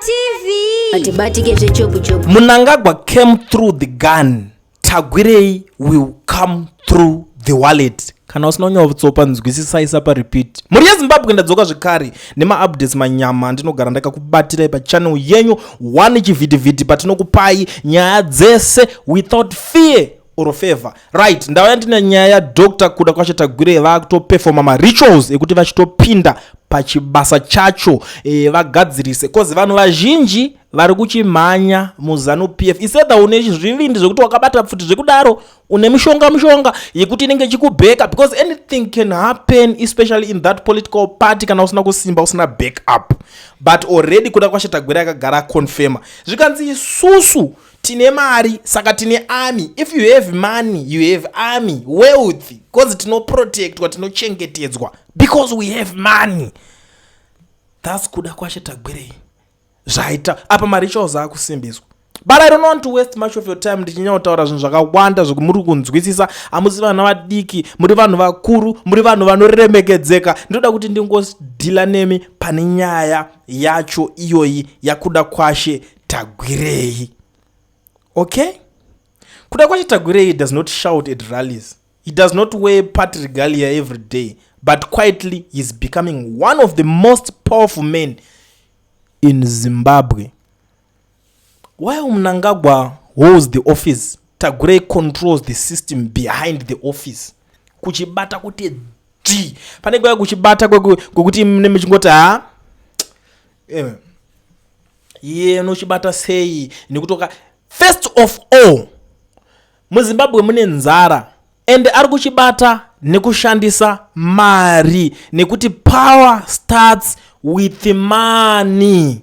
TV. Atibatike zvechopu chopu. Mnangagwa came through the gun. Tagwirei will come through the wallet. Kana usina kunyatsopa nzwisisai sapa repeat. Mhuri yeZimbabwe, ndadzoka zvekare nemaupdates manyama andinogara ndakakubatirai pachannel yenyu one chivhitivhiti, patinokupai nyaya dzese without fear or favor. Right, ndauya ndine nyaya yaDr Kudakwashe Tagwirei. Vakutoperforma marituals ekuti vachitopinda pachibasa chacho, vagadzirise, cause vanhu vazhinji vari kuchimhanya muZANU PF. Isedha une zvivindi zvekuti wakabata pfuti zvekudaro, une mishonga, mishonga yekuti inenge ichikubheka, because anything can happen, especially in that political party, kana usina kusimba, usina backup. But already Kudakwashe Tagwirei akagara aconfirma, zvikanzi isusu tine mari, saka tine army. If you have money, you have army, wealth, because tinoprotectwa, tinochengetedzwa because we have money. That's Kudakwashe Tagwirei. Zvaita apa marituals akusimbiswa, but I don't want to waste much of your time ndichinyanya zvinhu zvakawanda zvekumuri kunzwisisa. Hamusi vana vadiki, muri vanhu vakuru, muri vanhu vanoremekedzeka. Ndinoda kuti ndingodeala nemi pane nyaya yacho iyoyi yaKudakwashe Tagwirei. Okay, Kudakwashe Tagwirei does not shout at rallies. He does not wear party regalia every day, but quietly he is becoming one of the most powerful men in Zimbabwe. While Mnangagwa holds the office, Tagwirei controls the system behind the office. Kuchibata kuti dzvi, pane nguva kuchibata kwekuti mune muchingoti, ha, iye unochibata sei? Nekuti first of all, muZimbabwe mune nzara, and ari kuchibata nekushandisa mari, nekuti power starts with money.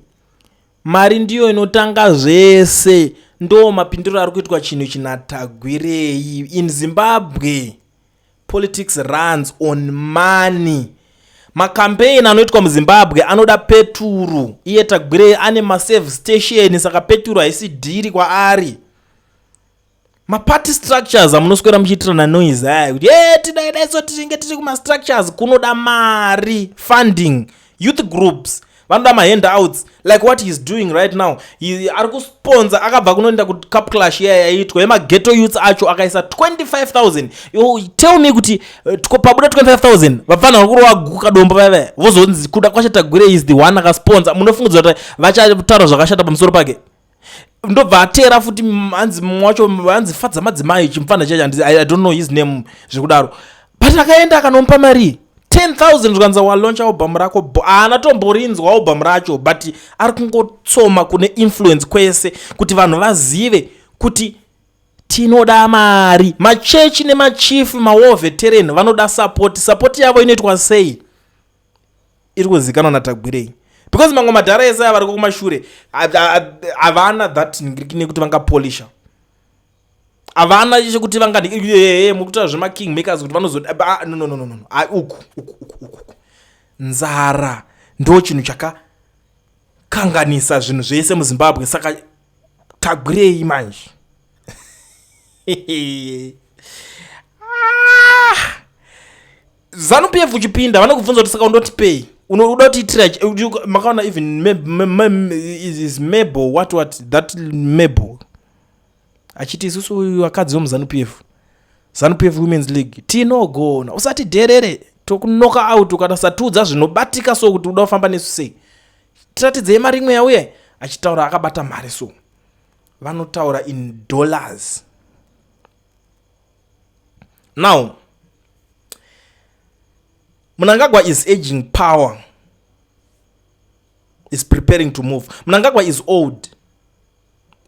Mari ndiyo inotanga zvese. Ndo mapindiro ari kuitwa chinhu chinaTagwirei. In Zimbabwe, politics runs on money. Macampaign anoitwa muZimbabwe anoda peturu. Iye Tagwirei ane maservice station, saka peturu haisi dhiri kwaari. Maparty structures amunoswera muchiitirana noise aya kuti e tidai so tinge tiri kumastructures, kunoda mari, funding. Youth groups vanoda mahandouts, like what he is doing right now. Ari kusponsa, akabva kunoenda kucup clash iya yaiitwa yemaghetto youths acho, akaisa 25,000. Yo, tell me kuti pabuda 25,000, vapfanira kurova guka dombo vaiva vozonzi Kudakwashe Tagwirei is the one akasponsa. Munofungidzwa kuti vachataura zvakashata pamusoro pake? Ndobva atera futi, hanzi mumwe wacho hanzi Fadza Madzimai, chimufana chacho, I don't know his name zvekudaro, but akaenda akanomupa mari 10,000, zvikanzi walauncha album rako. Haana tomborinzwa album racho, but ari kungotsoma kune influence kwese kuti vanhu vazive kuti tinoda mari. Machechi nemachief, mawar veteran vanoda support. Support yavo inoitwa sei? Iri kuzikanwa naTagwirei, because mamwe madhara ese aya variko kumashure havana that nekuti vangapolisha, havana chekuti vangadi mukutaura zvemaking makers kuti vanozoda. No, no, no, no, no. Ah, uku uku uku uku uku nzara ndo chinhu chakakanganisa zvinhu zvese muZimbabwe. Saka Tagwirei manje. Ah! ZANU PF uchipinda, vanokubvunza kuti saka undotipei, unoda kutiitira. Makaona even is Mabel, what that Mabel achiti isusu vakadzi vemuZANU PF, ZANU PF Women's League, tinogona, usati dherere, tokunoka out kana satiudza zvinobatika. So kuti uda kufamba nesu sei? Tiratidzei mari imwe yauya. Achitaura akabata mari, so vanotaura in dollars. Now Mnangagwa is aging, power is preparing to move. Mnangagwa is old,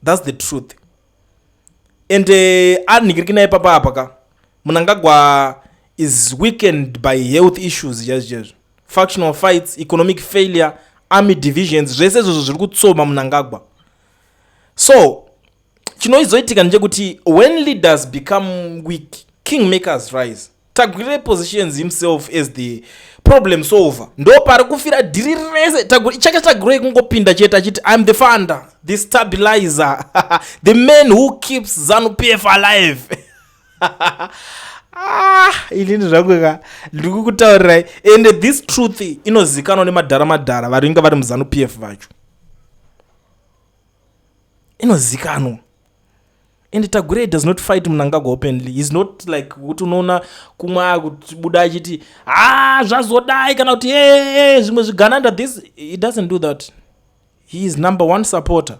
that's the truth. And anhingiriki naye papa apa ka, Mnangagwa is weakened by health issues chaizvo chaizvo, factional fights, economic failure, army divisions, zvese izvozvo zviri kutsoma Mnangagwa. So chinoizoitika ndechekuti when leaders become weak, kingmakers rise. Tagwirei positions himself as the problem solver. Ndo pari kufira dhiri rese. Chake Tagwirei kungopinda chete achiti, "I'm the funder, the stabilizer, the man who keeps ZANU PF alive." Ah, inini zvangu ka ndiri kukutaurirai, and this truth inozikanwa nemadhara madhara varinge vari muZANU PF vacho. Inozikanwa. And Tagwirei does not fight Mnangagwa openly. He's not like kuti unoona kumwe akubuda achiti, "Ah, zvazodai," kana kuti, "Hey, zvimwe zvigananda." This, he doesn't do that. He is number one supporter.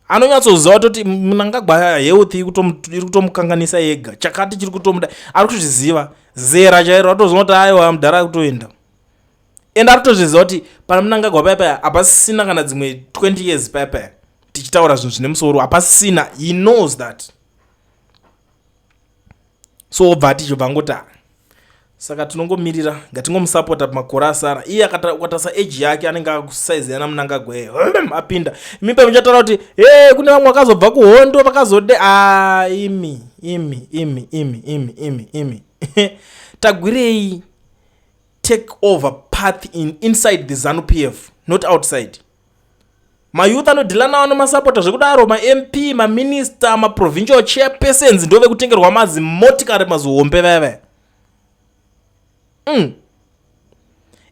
Anonyatsoziva kutoti Mnangagwa health iri kutomukanganisa yega, chakati chiri kutomuda, ari kuzviziva. Zera chairo atoziva kuti aiwa, mudhara ari kutoenda. And ari kutozviziva kuti pana Mnangagwa paya paya hapasisina kana dzimwe 20 years paya paya tichitaura zvinhu zvine musoro, hapasisina. He knows that. So obva atichibva angoti, "Ah, saka tinongomirira, ngatingomusapota pamakore asara." Iye akatarisa age yake, anenge akusaiziyana Mnangagwa. Apinda, imi muchataura kuti, "E, kune vamwe vakazobva kuhondo vakazode." A, imi, imi, imi, imi, imi, imi, imi, Tagwirei take over path inside the ZANU PF, not outside. Mayouth anodhila nawo nomasapota zvekudaro, maMP, maminista, maprovincial chairpersons, ndo vekutengerwa mazimotikari mazihombe vaya vaya.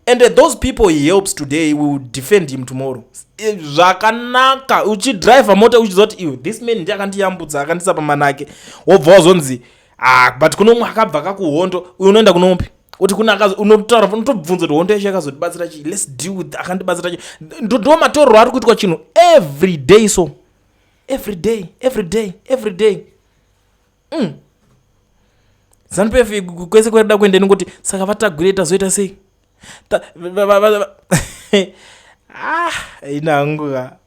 And those people he helps today will defend him tomorrow. Zvakanaka uchidhiraivha mota uchiziva kuti iwe, this man ndiye akandiyambudza, akandisa pamanake. Wobva wazonzi, "Ah, but kuno umwe akabva kakuhondo." Uyu unoenda kunomupi kuti kune unotaura, unotobvunza kuti hondo yacho yakazotibatsira chii? Let's deal with akandibatsira chii. Ndo matorero ari kuitwa chinhu every day. So every day, every day, every day. ZANU PF kwese kwerida kuenda inongoti, "Saka vaTagwirei tazoita sei?" Ah, inangu ka.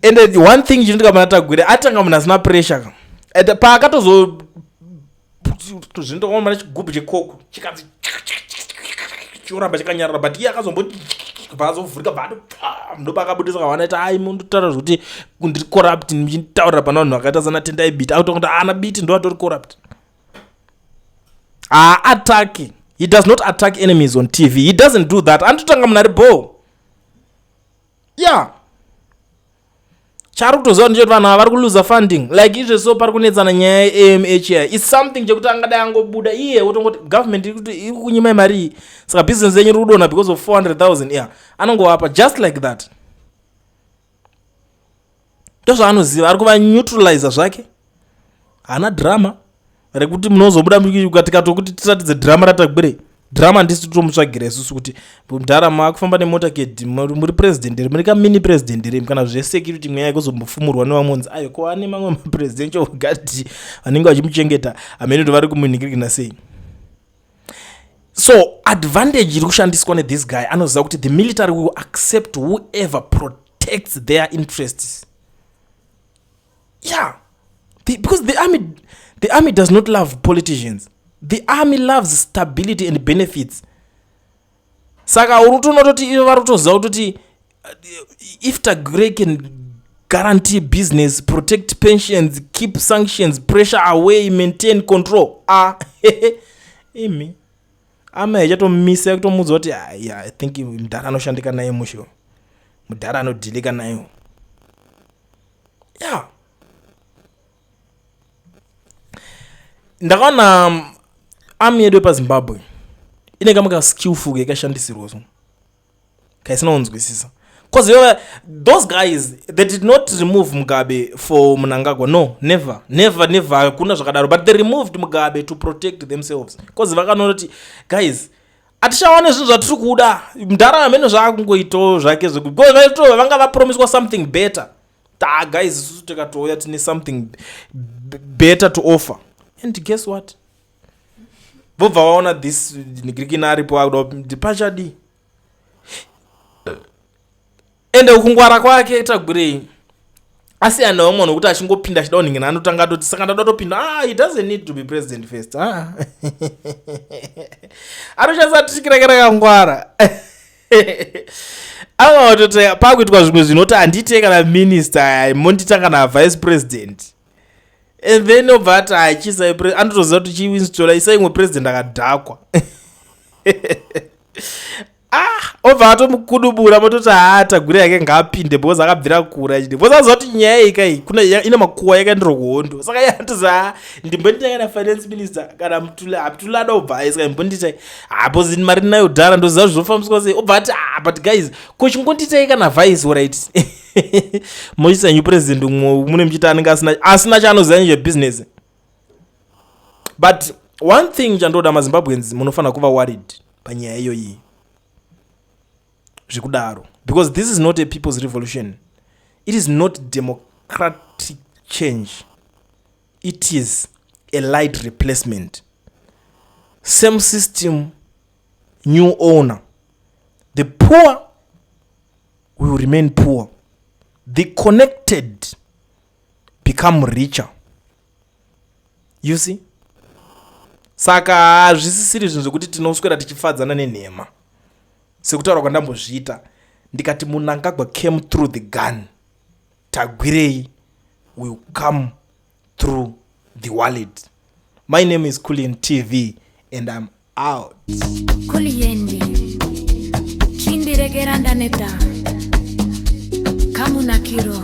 And one thing chinotika pana Tagwirei, atanga munhu asina pressure ka. And paakatozo zvintoona chigubhu chekoko chikanzi chioramba chakanyarara, but iye akazomboti bva azovhurika, bva ndopakabudisa kawana ati, "Ai, mundotaura zvokuti ndiri corrupt, muchitaurira pana vanhu vakaita sana Tendai Biti." Akutoa kuti ana Biti ndo atori corrupt. Haattacki. He does not attack enemies on TV. He doesn't do that. Anototanga munhu ari bo, yeah. Chaari kutoziva ndechekuti vanhu ava vari kuluza funding like izvezvo. So pari kunetsana nyaya yeAMH iya. It's something chekuti angadai angobuda iye wotongoti, "Government iri kuti iri kunyimai mari iyi, saka business yenyu iri kudonha because of 400 000." Yeah, anongovapa just like that. Ndozvaanoziva. Ari kuvaneutraliza zvake. Haana drama rekuti munozobuda tikatokuti tiratidze drama raTagwirei. Drama ndisi tomutsvagira isusu kuti mudhara maakufamba nemotorcade, muri president here, muri kamini president here, kana zvesecurity, mweya yekuzombofumurwa nevamwe unzi ayo ko ane mamwe mapresidential guard vanenge vachimuchengeta, hamene kuti vari kumunhingirikina sei. So advantage iri kushandiswa nethis guy, anoziva kuti the military will accept whoever protects their interests. Yeah, because the army does not love politicians. The army loves stability and benefits. Saka uri kutonototi ivo vari kutoziva kutoti if Tagwirei can guarantee business, protect pensions, keep sanctions pressure away, maintain control, ah, imi, ama ichatomisa kutomudza kuti, "Ah, yeah, I think mudhara anoshandika naye mushe, mudhara anodhilika naye." Yeah, ndakaona army yedu yepaZimbabwe ine kamwe kaskillful kekashandisirwa, so kaisina kunzwisisa, because those guys, they did not remove Mugabe for Mnangagwa. No, never, never, never. Hakuna zvakadaro. But they removed Mugabe to protect themselves, because vakanoona kuti, guys, hatichawane zvinhu zvatiri kuda. Mudhara amene zvaakungoitawo zvake, because vanga vapromiswa something better. Ta, guys, isusu tikatouya tine something better to offer. And guess what? Vobva vaona this nigirikina aripo akuda kuti pachadii. Ende kungwara kwake Tagwirei, asiyana nevamwe vanhu, kuti achingopinda achida kunhingina, anotanga atoti, "Saka ndada topinda." Ah, he doesn't need to be president first. Ah, anoshandisa trick rake rakangwara. Angatoti pakuitwa zvimwe zvinoti, "Handite kana minister, mondita kana vice president," and then obva ati, "Hachisai." Anotoziva kuti chiinstola isai imwe president akadhakwa. Ah, obva atomukudubura, mototi, "Haa, Tagwirei yake ngaapinde," because akabvira kure achiti, because aziva kuti nyaya iyi kai kuna ine makuwa yakaenderwa kuhondo. Saka iye atozi, "Ha, ndimbondita kana finance minister kana Mthuli." Mthuli ada kubva aiswa, "Imbonditai." Ha, because mari nayo dhara, ndoziva zvinofambiswa sei. Obva ati, "Ah, but guys, ko chingonditai kana vice, right?" Mochisa new president mune muchiti anenge asina asina chaanoziva nezvebusiness. But one thing chandoda, maZimbabweans munofanira kuva worried panyaya iyoyi zvekudaro, because this is not a people's revolution. It is not democratic change. It is a light replacement. Same system, new owner. The poor will remain poor, the connected become richer, you see. Saka hazvisisiri zvinhu zvekuti tinoswera tichifadzana nenhema. Sekutaura kwandambozviita, ndikati Mnangagwa came through the gun, Tagwirei will come through the wallet. My name is Kulliant TV and I'm out. Kuliyendi chindiregera ndaneta kamunakiro.